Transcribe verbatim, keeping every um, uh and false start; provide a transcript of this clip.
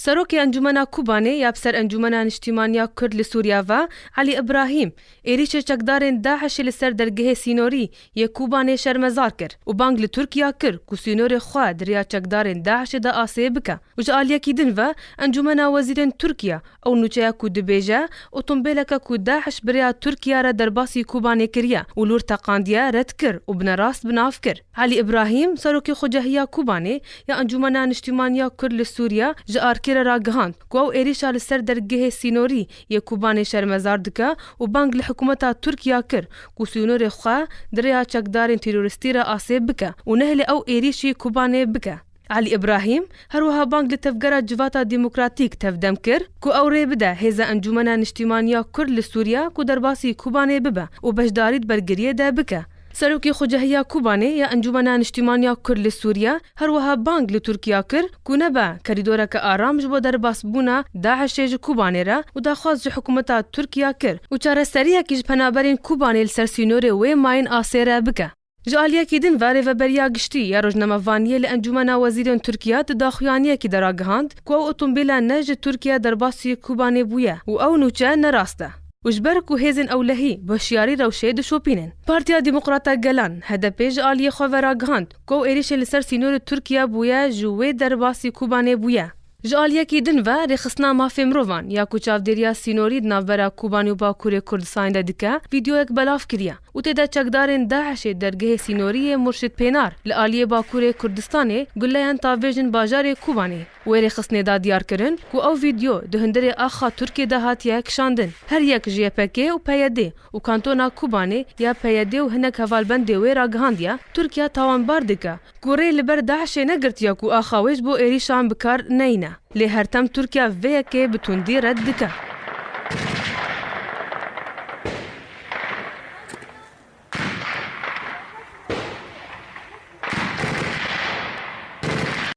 Serokê Encûmena Kobanê ya bi ser Encûmena Niştîmaniya Kurd li Sûriya ve, Elî Îbrahîm, êrîşê çekdarên DAIŞê li ser dergehê sînorî yê Kobanê şermezar kir û bang li Tirkiya kir ku sînorê xwe di rêya çekdarên DAIŞê de asê bike. Û ji aliyekî din ve, Encûmena Wezîrên Tirkiya ew nûçeya ku dibêje, otombêleke ku DAIŞ bi rêya Tirkiya re derbasî Kobanê kiriye û li wir teqandiye, red kir û binerast bi nav kir. Elî Îbrahîm, serokê xucehiya Kobanê ya Encûmena Niştîmaniya Kurd li Sûriya, ji ARKê re ragihand ku ew êrîşa li ser dergehê sînorî yê Kobanê şermezar dike û bang li hikûmeta Tirkiya kir ku sînorê xwe di rêya çekdarên terorîstî re asê bike û nehêle ew êrîşî Kobanê bike. Elî Îbrahîm her wiha bang li Tevgera Civata Demokratîk tevdem kir ku ew rê bide hêza Encûmena Niştîmaniya Kurd li Sûriya ku derbasî Kobanê bibe û beşdarî di bergiriyê de bike. Serokê Xucehiya Kobanê ya Encûmena Niştîmaniya Kurd li Sûriya her wiha bang li Tirkiya kir ku nebe kerîdoreke aram ji bo derbasbûna DAIŞê ji Kobanê re û daxwaz ji hikûmeta Tirkiya kir ku çareseriyekî ji penaberên Kobanê li ser sînorê wê mayîn asê re bike. Ji aliyekî din ve, Rêveberiya Giştî ya Rojnamevaniyê li Encûmena Wezîrên Tirkiya di daxuyaniyekî de ragihand ku ew otombîla ne ji Tirkiye derbasî Kobanê bûye û ew nûçe ne rast e û ji ber ku hêzên ewlehî bi hişyarî rewşê dişopînin. Partiya Demokrata Gelan, HDP, ji aliyê xwe ve ragihand ku ew êrîşê li ser sînorê Tirkiye bûye, ji wê derbasî Kobanê bûye. Ji aliyekî din ve, Rêxistina Mafê Mirovan ya ku çavdêriya sînorî di navbera Kobanê û Bakurê Kurdistanê de dike, vîdeoyek belav kiriye û tê de çekdarên DAIŞê dergehê sînorî yê Murşid Pênar li aliyê Bakurê Kurdistanê guleyan tavêjin bajarê Kobanê. Wê rêxistinê da diyar kirin ku ew vîdeo di hundirê axa Tirkiyê de hatiye kişandin. Her yek ji Y P G û P Y D û kantona Kobanê ya P Y D û hinek hevalbendê wê ragihandiye, Tirkiye tawanbar dike ku rê li ber DAIŞê negirtiye ku axa wê ji bo êrîşan bi kar neyne. Lê her dem Tirkiye vê yekê bi tundî red dike.